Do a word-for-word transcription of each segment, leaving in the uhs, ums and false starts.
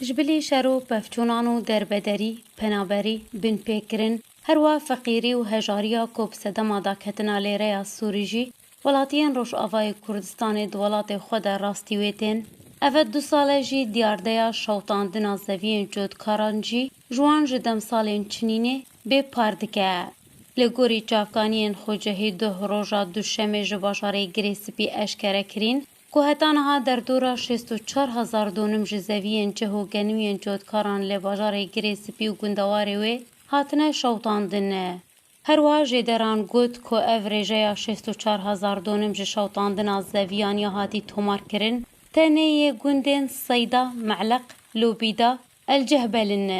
Ji bilî şer û pevçûnan û derbederî, penaberî, binpêkirin, herwa feqîrî û hejariya ku bi sedema daketina lêreya Sûrî jî welatiyên Rojavayê Kurdistanê di welatê xwe de rastî wê tên, eve du sal e jî diyardeya şewitandina zeviyên cotkaran jî ji wan ji demsalên çinînê bê par dike. Li gorî çavkaniyên Xocehî duh roja Duşemê ji bajarê Girê Spî eşkere kirîn, ku heta niha derdora şêst û çar hezar donim ji zeviyên cih û genimiyên cotkaran li bajarê Girê Spî û gundewarê wê hatine şewitandin. Herwiha jêderan got ku ev rêjeya şêst û çar hezar donim ji şewitandina zeviyan ya hatî tomarkirin, tenê yê gundên Seyda, Meleq, Lobîda, El Cehbel in.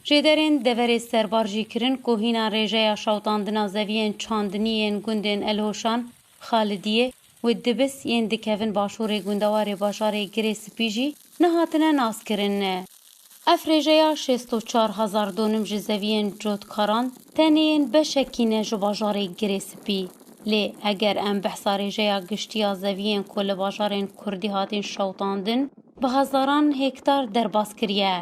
Jêderên deverê Serbar jî kirin ku hîna rêjeya şewitandina zeviyên çandinî yên gundên El Hoşan, Xalidiyê û Dibis yên dikevin başûrê gundewarê bajarê Girê Spî jî nehatine naskirin. Ev rêjeya şêst û çar hezar donim ji zeviyên cotkaran tenê yên beşekî ne ji bajarê Girê Spî. Lê eger em behsa rêjeya giştî ya zeviyên ku li bajarên Kurdî hatin şewitandin, bi hezaran hektar derbas kiriye.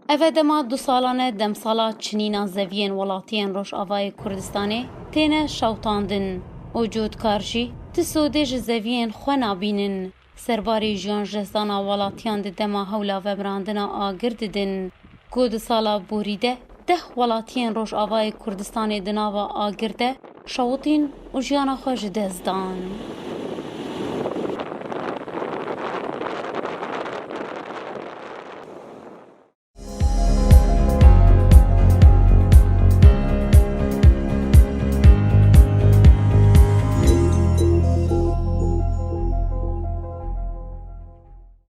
Eve dema du salan e demsala çinîna zeviyên welatiyên Rojavayê Kurdistanê têne şewitandin û cotkar jî ti sodê ji zeviyên xwe nabînin. Serbarê Jiyan Jezdana welatiyan di dema hewla vemirandina agir didin, ku di sala borî de deh welatiyên Rojavayê Kurdistanê di nava agir de şewitîn û jiyana xwe ji dest dan.